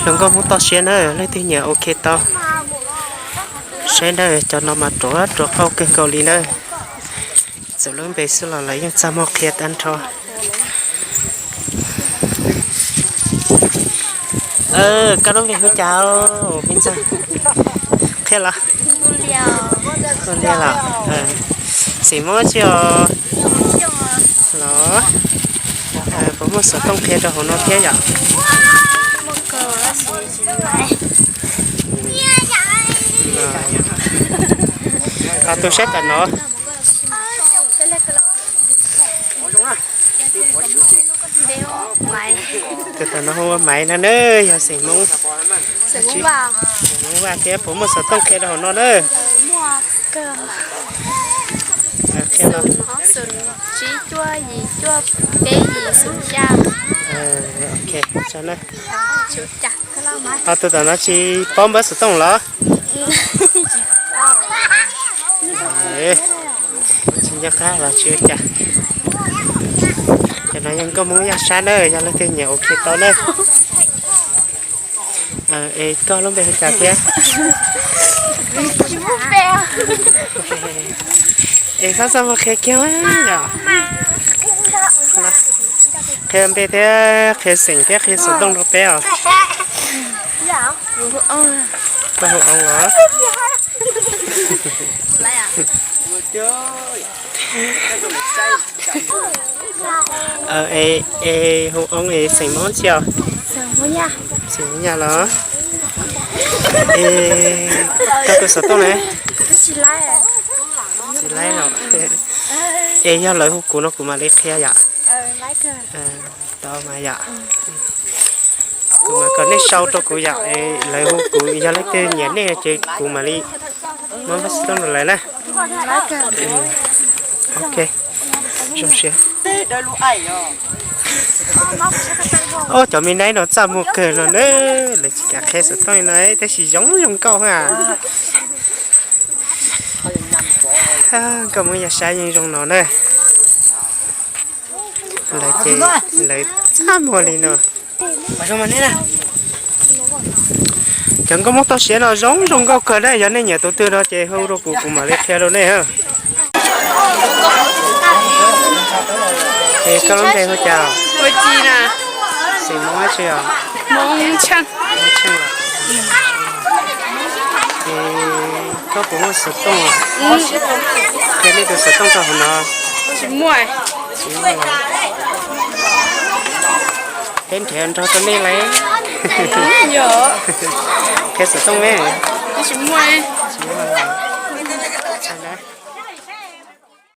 Zoo nkauj Hmoob toj siab na, leej twg nyiam ua ke tau saib na, cov no mas ruam ruam qauj kawg nkaus li na. Txawm lub npe xwb los lawv yeej txaj muag qhia tag nrho. Koj lub npe hu cas me ntxawg? Qhia los? Hu Liag los? Xeem Hmoob tsi os? Los puas muaj xov tooj qhia rau hauv no thiab yom? Ho tus saib tam no. Tus tam no hu ua Maiv no na, yog xeem Hmoob, Hmoob Vaj thiab. Puas muaj xov tooj qhia rau hauv no na? Qhia los? Ho tus tam no tsis paub npawb xov tooj los? Tsis nco qab los tsis ua cas. Cov no yog nkauj Hmoob Yaj Sab na, yog leej twg nyiam ua ke tau na. Es koj lub npe hu cas thiab? Es txhob txaj muag qhia kiag yom. Qhia npe thiab qhia xeem thiab qhia xov tooj rau peb os. Koj hu Oob los? Es hu Oob es xeem Hmoob tsi os? Xeem Hmoob Yaj los? Es koj tus xov tooj ne? Tsis laib los? Es yog lawv hu kuv no kuv mam li qhia yom. Tau mas yom. Kuv mam kom nej sau rau kuv yom, lawv hu kuv, yog leej twg nyiam nej ces kuv mam li muab npawb xov tooj rau lawv na. Ok, zoo siab. Ob cov me naib no txaj muag kawg no na, lawv tsis kam qhia xov tooj no tab sis zoo zoo nkauj a. Nkauj Hmoob Yaj Sab yeej zoo no na. Lawv ces lawv txaj muag li no. Cov nkauj Hmoob toj siab no zoo zoo nkauj kawg na, yog nej nyiam tus twg no ces hu rau kuv, kuv mam li qhia rau nej. Es koj lub npe hu cas? Xeem Hmoob dab tsi os? Koj puas muaj xov tooj? Qhia nej tus xov tooj rau hauv no. Tsis muaj. Peb nrhiav nrog rau nej lawm. Qhia xov tooj me.